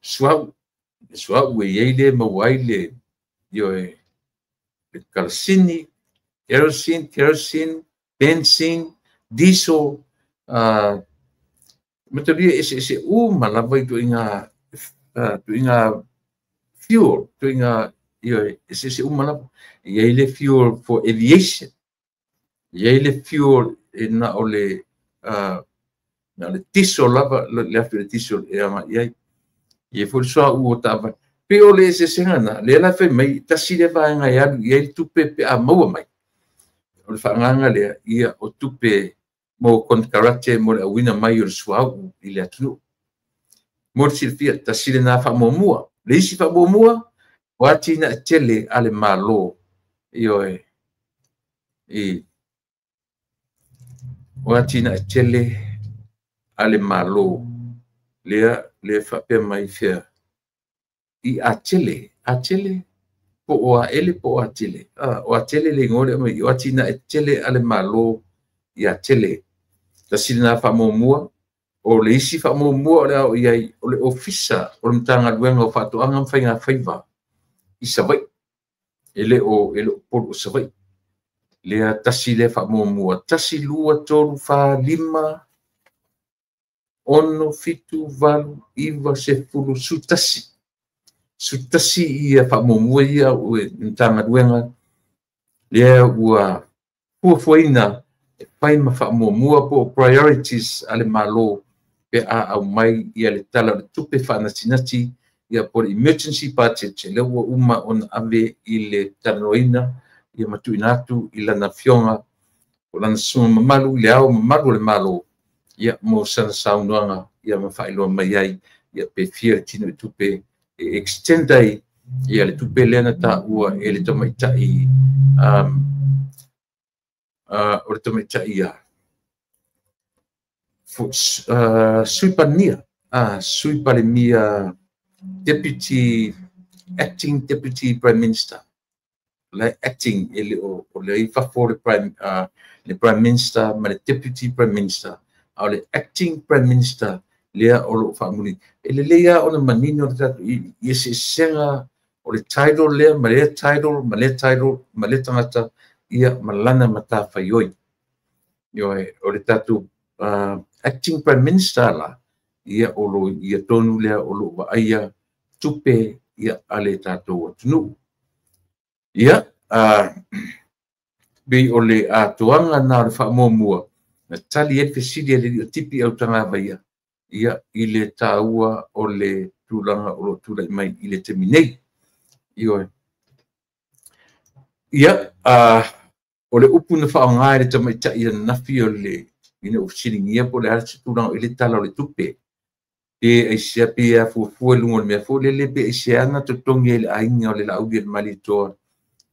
Suauu, le suauu e i ai le maua ai le, ioe, le kalasini, kerosene, benzene, diesel, matalia ese uma lava i tuiga fuel, tuiga, ioe, ese uma lava. E i ai le fuel for aviation, e i ai le fuel e na o le diesel lava, le afi o le diesel e aga i ai. E foi le suauu o taavale. Pe o le eseesega na, lea la fai mai, tasi le vaega e alu i ai le tupe pe a maua mai. O le faagaga lea, ia o tupe mo konekarate mo le auina mai o le suauu i le atunuu. Mo le silafia, tasi lena faamuamua. Le isi faamuamua, o atinae tele a le Malo. Ioe, o atinae tele a le Malo. Lea, lea faapea mai fea. I atele, atele, po o aele po o atele. O atele le igoa lea mai, o atinae tele a le Malo i atele. Tasi lena faamuamua. O le isi faamuamua o le ao i ai, o le ofisa o le Matagaluega o Faatoaga ma Faigafaiva i Savaii. E le o Upolu o Savaii. Lea tasi lea faamuamua. 1, 2, 3, 4, 5, 6, 7, 8, 9, 10, 11. 11 ia faamuamua ia o le Matagaluega lea ua fuafuaina e fai ma faamuamua po o priorities a le Malo pe a aumai ia le tala o le tupe faanatinati ia po le emergency budget lea ua uma ona ave i le talanoaina ia ma tuuina atu i lana afioga o lana susuga mamalu i le ao mamalu o le Malo ia mo sana saunoaga ia ma faailoa mai ai ia pe fia le tino i tupe e extend ai ia le tupe lea na taua e le tamaitai o le tamaitai ia Sui Palemia, Sui Palemia Deputy, Acting Deputy Prime Minister. Le acting e le o le i fafo le Prime Minister ma le Deputy Prime Minister. A o le Acting Prime Minister lea o lo faamuli. E lelei lava ona manino le tatou i eseesega o le title lea ma lea title ma lea title ma lea tagata ia ma lana matafaioi. Ioe, o le tatou Acting Prime Minister la, ia o lo ia tonu lea o lo vaaia tupe ia a le tatou atunuu. Ia, pei o le atoaga na o le faamuamua, na tali ai le fesili a le alii o Tipi Autagavaia, ia i le taua o le tulaga o lo o tulai mai i le taimi nei. Ioe. Ia, o le upu na faaaoga e le tamaitai ananafi o le ina ua fesiligia po o le a se tulaga i le tala o le tupe. Pe aisea pe a fuafua i luga o le mea foi lele, pe aisea na totogi ai le aiga o le Laauli a le Malietoa.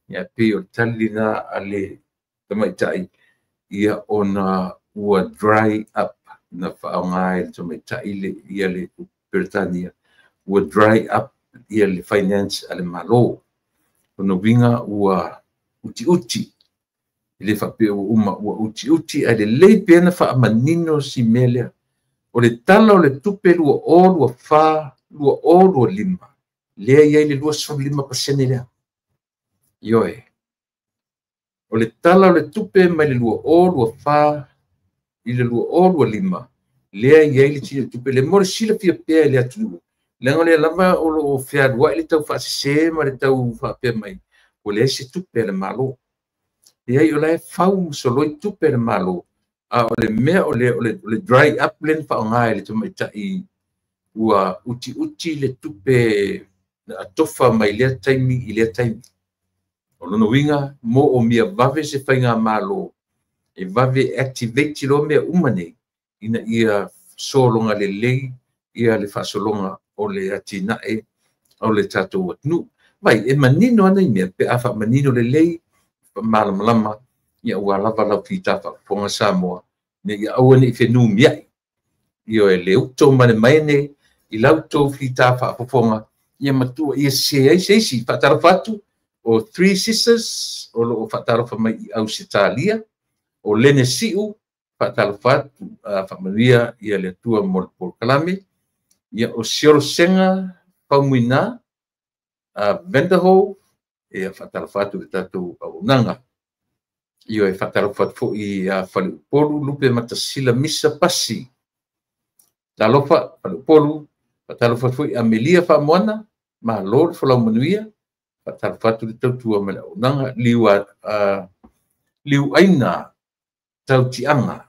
Ia pei o le tali lena a le tamaitai, ia ona ua dry up na faaaoga e le tamaitai ia le Peretania, ua dry up ia le finance a le Malo. Lona uiga ua utiuti, e le faapea ua uma, ua utiuti, ae lelei pea na faamanino si mea lea. O le tala o le tupe 2024, 2025, lea i ai le 25% lea. Ioe. O le tala o le tupe mai le 2024 i le 2025, lea i ai le tino tupe le mo le silafia pea i le atunuu. Leaga o lea lava o lo o fealuai le tau faasese ma le tau faapea mai, ua leai se tupe a le Malo. Leai, o la e fau ma soloi tupe a le Malo. A o le mea o le dry up lea na faaaoga e le tamaitai ua utiuti le tupe na atofa mai lea taimi i lea taimi. O lona uiga, mo o mia vave se faiga Malo e vave activate loa mea uma nei ina ia sologa lelei ia le faasologa o le atinae o le tatou atunuu. Vai, e manino ana i mea pe a faamanino lelei, faamalamalama Ia ua lava lau fita faafofoga Samoa ne ia aua ne i fenumiai. Ioe, le uto ma le maene i lau tou fita faafofoga ia matua ia se ai se isi. Faatalofa atu o Three Sisters o loo faatalofa mai i Ausetalia, o Lene Siu faatalofa atu, faamanuia ia le Atua mo le polokalame. Ia o Siolo Sega Faumuina Vanderhove, ia faatalofa atu le tatou auaunaga. Ioe, faatalofa atu foi ia Faleupolu Lupe Matasila Misa Pasi. Talofa Faleupolu, faatalofa atu foi Amelia Faamoana, malo le folau manuia. Faatalofa atu le tautua ma le auaunaga. Liuaina Tautiaga,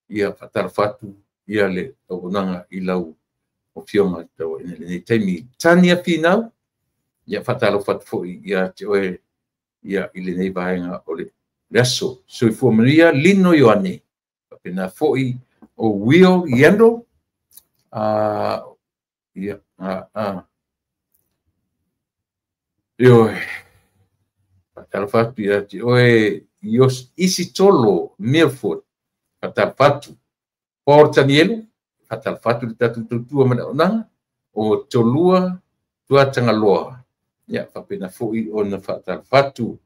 ia faatalofa atu ia le auaunaga i lau afioga tauaiga i lenei taimi. Tania Finau, ia faatalofa atu foi ia te oe ia i lenei vaega o le aso. Soifua manuia Lino Ioane, faapena foi o Will Yandel, ia ioe, faatalofa atu ia te oe Isitolo Milford, faatalofa atu Paul Tanielu, faatalofa atu le tatou tautua ma le auaunaga, o Tolua Tuatagaloa, ia faapena foi ona faatalofa atu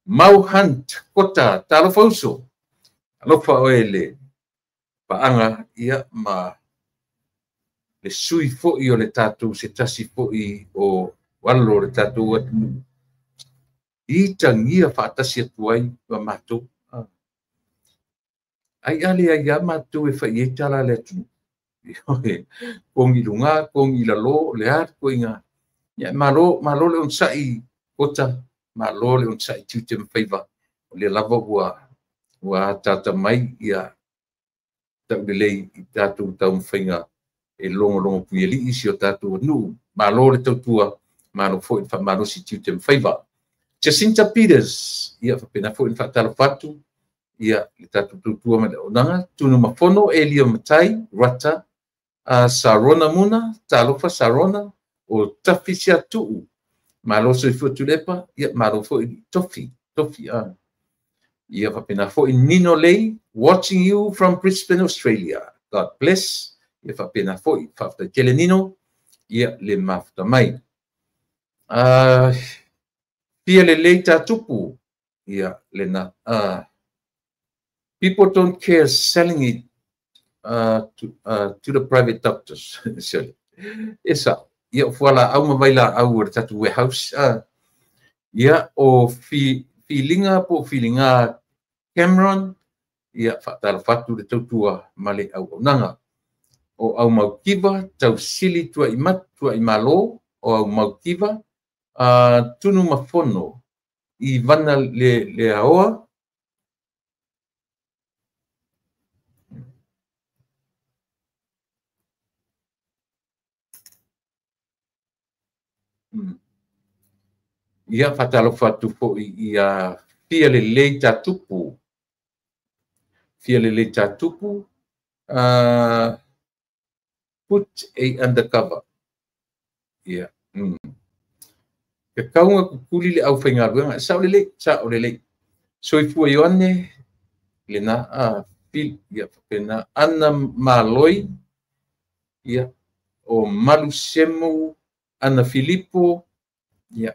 Mau Hunt Kota, talofa uso, alofa oe le paaga ia ma le sui foi o le tatou se tasi foi o alo o le tatou atunuu i tagia faatasi atu ai ma matou. Ai a le ai a matou e fai ai tala le atunuu. Kogi luga, kogi lalo, le a koinga. Ia malo, malo le onosai Kota, malo le onosai tiute ma faiva. O le lava ua tata mai ia taulelei i tatou taumafaiga e logologo puialii si o tatou atunuu. Malo le tautua, malo foi le faamalosi tiute ma faiva. Jacinta Peters, ia faapena foi le faatalofa atu ia le tatou tautua ma le auaunaga. Tunumafono Elia Matai Rata, Sarona Muna, talofa Sarona, o Tafi Siatuu, malo soifua Tulepa, ia malo foi Tofi, Tofi ia faapena foi Nino Lei, watching you from Brisbane, Australia. God bless. Ia faapena foi faafetai tele Nino, ia le mafuta mai. Fia lelei tatupu, ia lena. People don't care selling it to the private doctors. Esa, ia fuala au ma vaila au o le tatou warehouse. Ia o filinga po filinga Cameron, ia faatalofa atu le tautua ma le auaunaga. O au maukiva tausili tua i malo, o au maukiva Tunumafono i vana le aoa. Ia faatalofa atu foi ia fia lelei tatupu. Fia lelei tatupu, put a undercover. Ia. Ke kaunga kukuli le au whaingaluenga. Sao lelei, sao lelei. Soifua Ioane, lena fil, ia faapena Ana Maloi, ia o Malusemu, Ana Filipo, ia.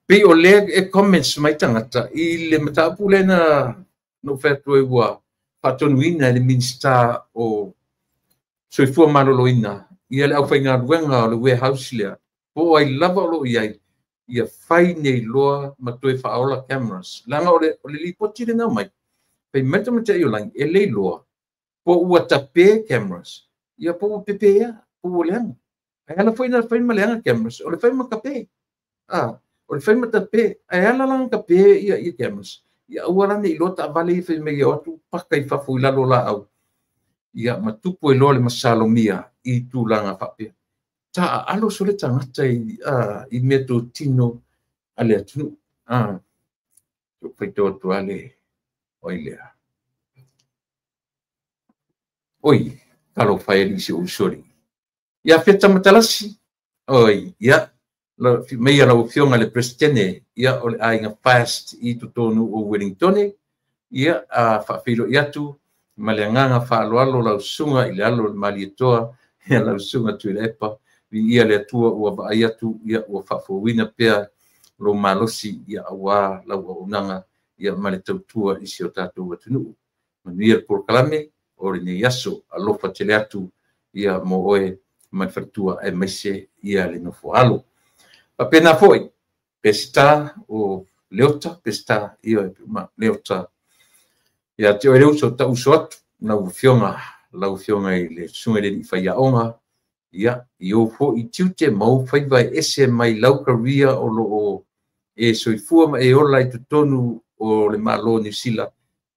Pei o lea e comments mai tangata i le mataupu lena no whai ua faatonuina e le Minista o Soifua Maloloina ia le aufaigaluega o le warehouse lea po ai lava o loo iai ia fai nei loa ma toe faaola cameras leaga o le lipoti lena mai fai mai tamatai o lagi e le iloa po ua tape cameras ia po ua pepea po ua leaga ae ala foi na fai ma leaga cameras o le fai ma kape o le fai ma tape ae ala lana kape ia cameras ia aua la nei loa taavale ia fai mai o atu paka i fafo i lalo laau ia matupu e loa le masalomia i tulaga faapea ta alo so le tagata i mea totino a le atunuu faitau atu ale oi lea oi talofa e alii si ou usoli ia Feta Matalasi oi ia Mai lau Afioga i le Peresetene, ia, o le aiga Fast i totonu o Wellington, ia, faafeiloai atu ma le agaga faaaloalo lau susuga i le alo o le Malietoa, ia, lau susuga Tuilaepa, viia le Atua ua vaai atu, ia, ua faafouina pea lou malosi, ia, aua lau auaunaga, ia, ma le tautua i si o tatou atunuu. Manuia le polokalame o lenei aso, alofa tele atu, ia, mo oe ma le faletua aemaise, ia, le nofo alo. Faapena foi, Peseta o Leota, Peseta, ia, ma Leota, ia te oe le uso, tauso atu, lau Afioga i le susuga i le alii faiaoga, ia, i ou foi tiute ma ou faiva e ese mai lau career o lo o e soifua ma e ola i totonu o le Malo o Niu Sila,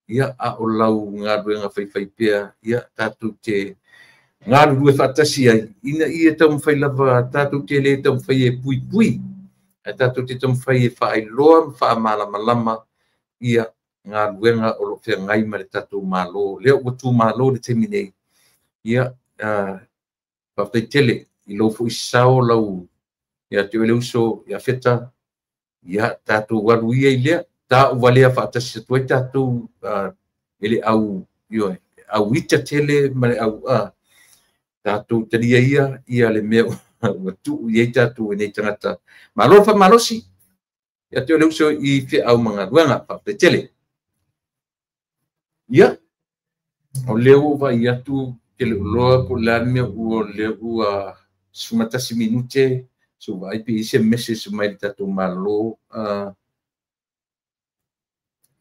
ia, a o lau galuega faifaipea, ia, tatou te galulue faatasi ai, ina ia taumafai lava, tatou te le taumafai e puipui, ae tatou te taumafai e faailoa ma faamalamalama, ia, galuega o lo o feagai ma le tatou Malo, lea ua tumalo le taimi nei, ia, faafetai tele i lou foi sao lau, ia te oe le uso ia Feta, ia, tatou alu ia i lea, tauvalea faatasi atu ai tatou e le au, ioe, au ita tele ma le au, tatou talia ia, ia le mea ua tuu i ai tatou e nei tagata. Malo le faamalosi, ia te oe le uso i feau ma galuega, faafetai tele. Ia, o lea ua vaai atu ke le uloa po o le a le mea ua lea ua 11 minute, so vaai pe i se message mai le tatou Malo,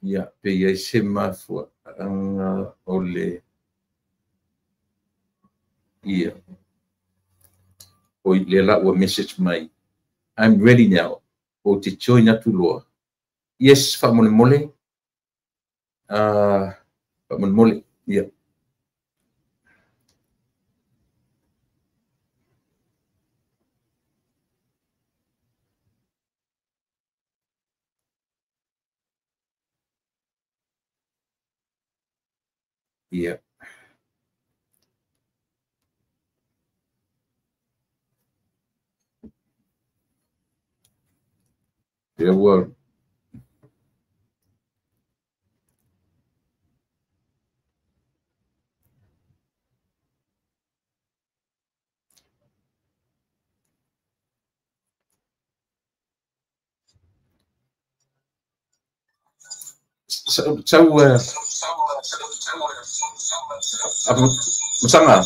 ia, pe i ai se mafuaaga o le, ia, oi, lea la ua message mai, I'm ready now, ou te join atu loa. Yes, faamolemole, faamolemole, ia. Ia. Lea ua sau Masaga.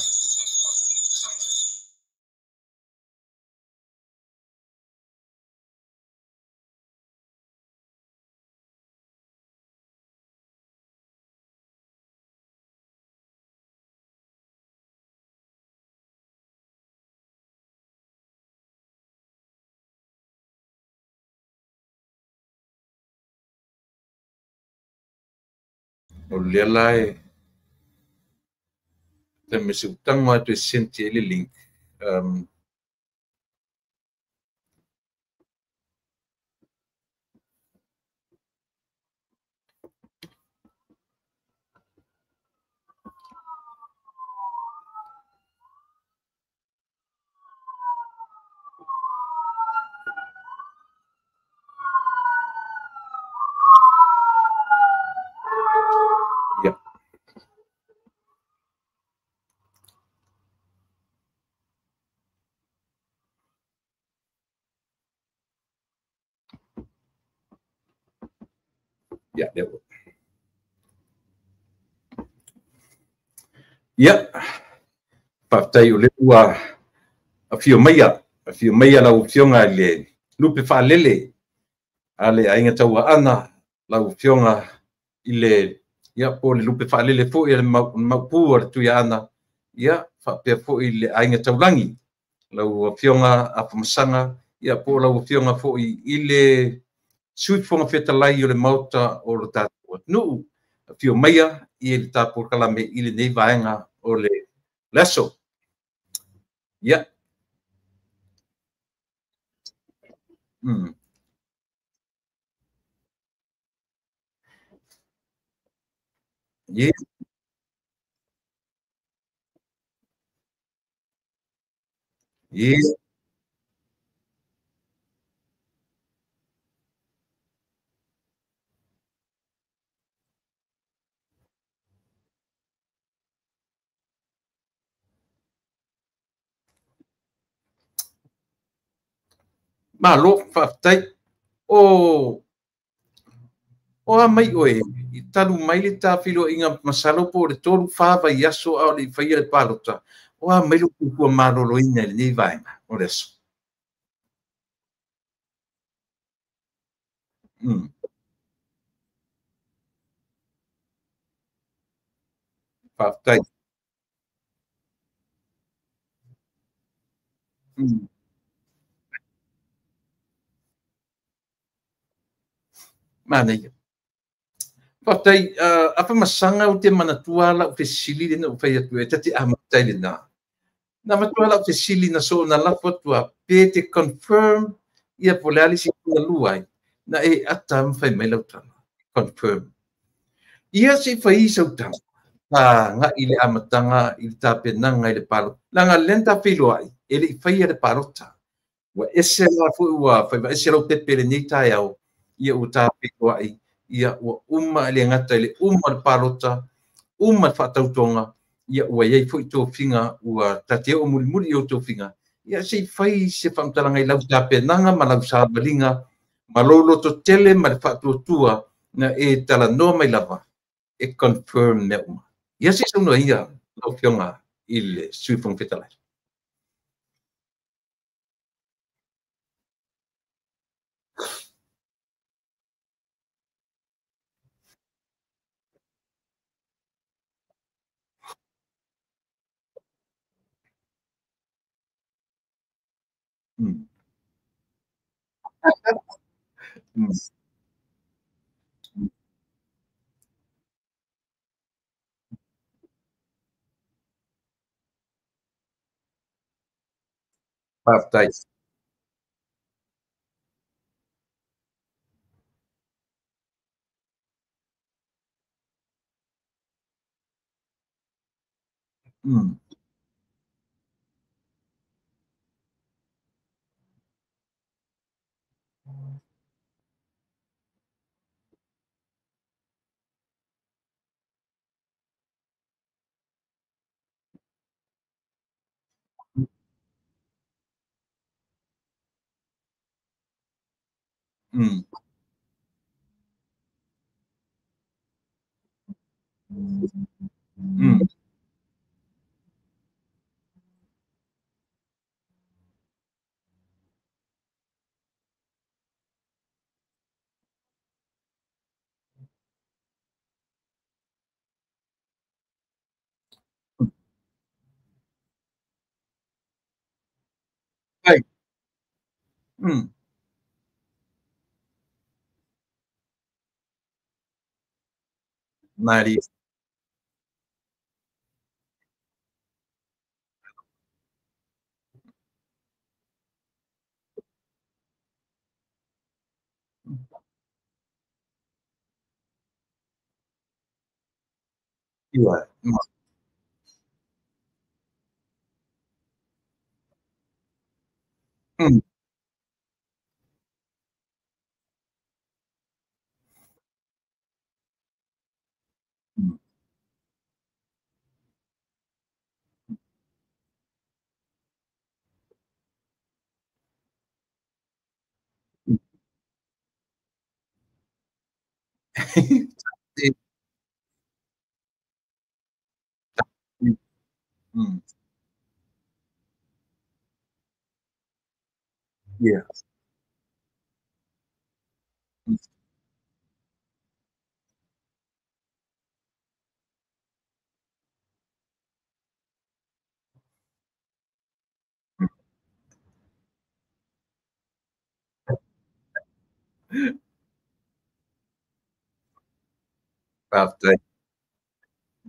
O lea la e te se utago atu e senti ai le link. Ia. Ia, lea ua. Ia, faafetai o lea ua afio maia lau Afioga i le lupe faalele a le Aiga Tauaana, lau Afioga i le, ia, po o le lupe faalele foi a le Maopu a le Tuiaana, ia, faapea foi le Aiga Taulagi, lau Afioga Afamasaga, ia, po o lau Afioga foi i le Sui Fofoga Fetalai o le Maota o le tatou atunuu. Afio maia i le tatou polokalame i lenei vaega o le aso. Ia. Ia. Ia. Malo, faafetai. O a mai oe, i talu mai le tafiloaiga masalo po o le 3-4 vaiaso a o le i faia le palota, o a mai lou soifua maloloina i lenei vaega o le aso? Faafetai. Manaia. Faafetai, Afamasaga ou te manatua lau fesili lena ua fai atu e ta te amata i lena. Na matua lau fesili na so na lafo atua pe te confirm ia po le a le isi na lua ai. Na e ata ma fai mai lau tala. Confirm. Ia se fai sau tala. Ta nga i le amataga i le tapenaga i le palota. Leaga lea na tafeiloai, e le i faia le palota. Ua ese la foi ua faiva ese lau pepe lenei taeao, ia ua tafeiloai, ia ua uma le gata i le uma le palota, uma le faatautoga, ia ua iai foi tofiga, ua tate o mulimuli i o tofiga, ia se i fai se faamatalaga i lau tapenaga ma lau savaliga, ma lou loto tele ma le faatuatua, na e talanoa mai lava, e confirm mea uma. Ia se saunoa ia, lau Afioga i le Sui Fofoga Fetalai. Faafetai. Ai. Mari. Ia. Yeah. Faafetai.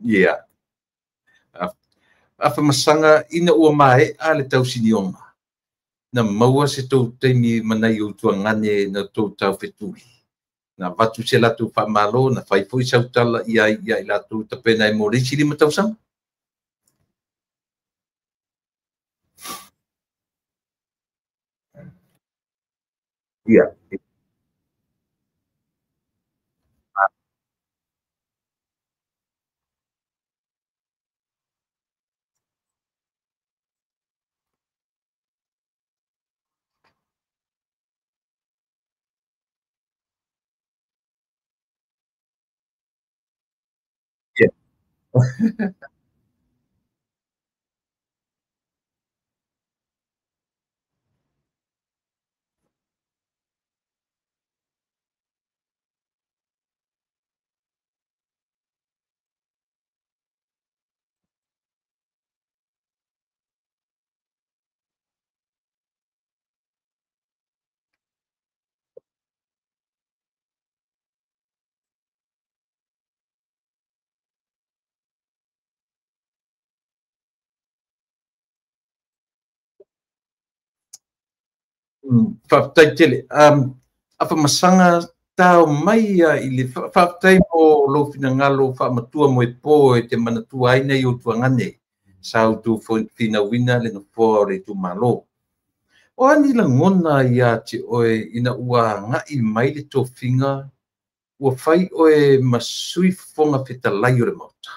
Yeah. Afamasaga ina ua mae'a le tausinioga, na maua se tou taimi manai o tuagane na tou taufetuli. Na avatu se latou faamalo, na fai foi sautala ia i latou tapena ai mo le isi 5 tausaga. Ia. Faafetai tele. Afamasaga tao mai ia i le faafetai mo lou finagalo faamatua mo e po e te manatua ai nei o tuagane sa outou finauina le nofoa o le itumalo. O ani lagona ia te oe ina ua agai mai le tofiga ua fai oe ma Sui Fofoga Fetalai o le Maota?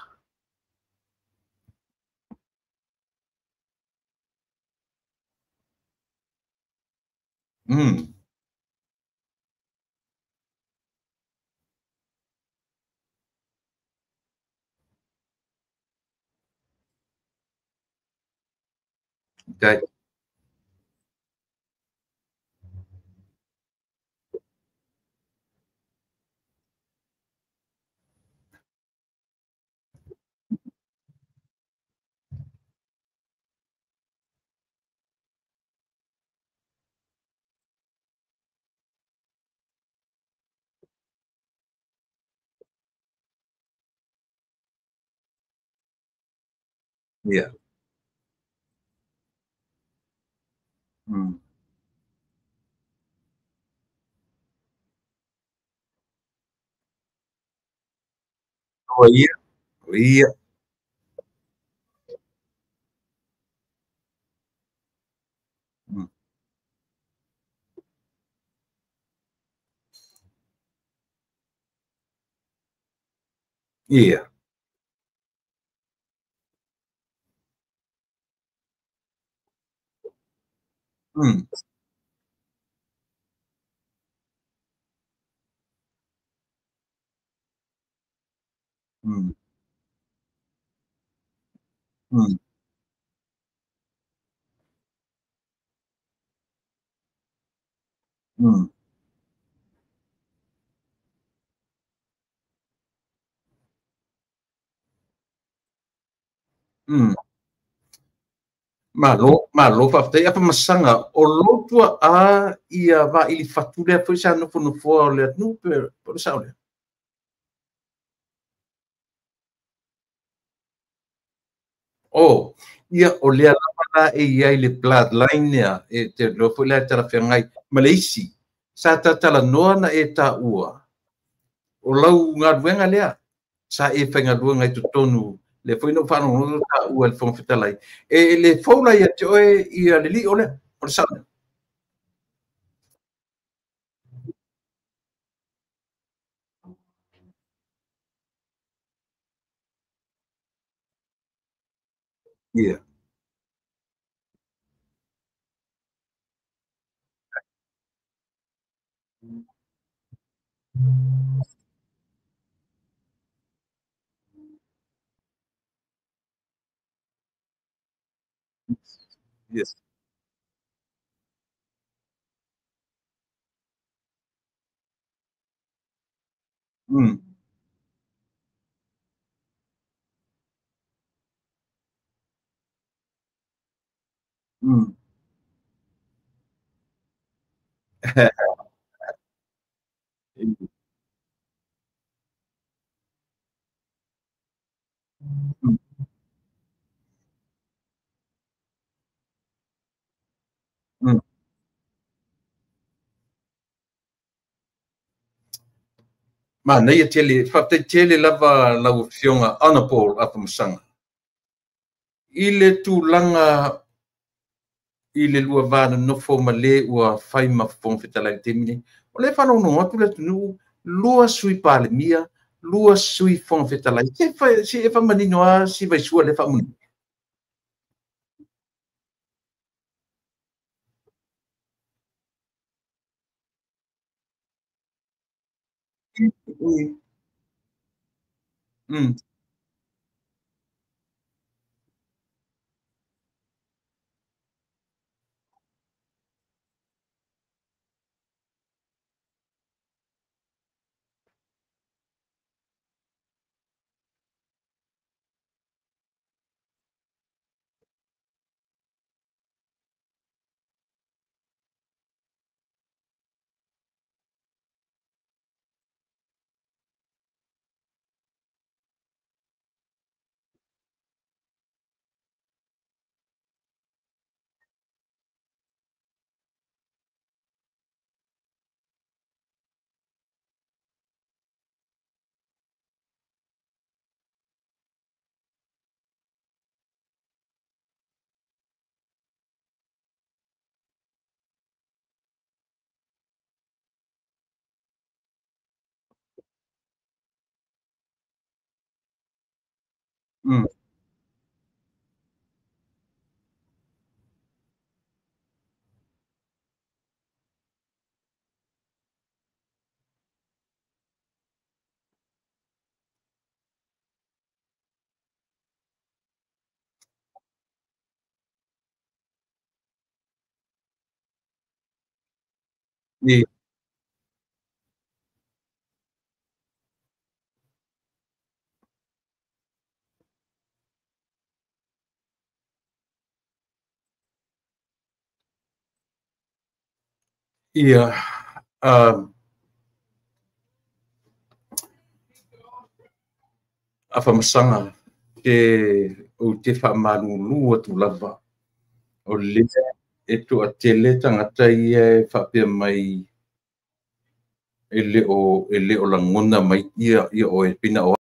Okay. Yeah. Oh, yeah. Yeah. Yeah. Malo, malo faafetai. Afamasaga o lou tuaa ia vaili fatu lea foi sa nofonofoa o le atunuu pe o le sao lea? Oh, ia o lea lava la e i ai le bloodline lea e te iloa foi la e talafeagai ma le isi sa tatalanoa na e taua o lau galuega lea sa e faigaluega i totonu le foi na faalogologo taua le Fofoga Fetalai e le fou la ia te oe ia le lio lea o le sao lea. Yeah. Yes. Manaia tele, faafetai tele lava lau Afioga Honorable Afamasaga. I le tulaga i le lua va nonofo ma le ua fai ma Fofoga Fetalai i le taimi nei, o lea e faalogologo atu le atunuu, 2 Sui Palemia, 2 Sui Fofoga Fetalai. Se e faamanino lava si vaisua lea faamanino. I ia Afamasaga ke ou te faamalulu atu lava o lea e toatele tagata ia e faapea mai e le o lagona mai ia oe pei na o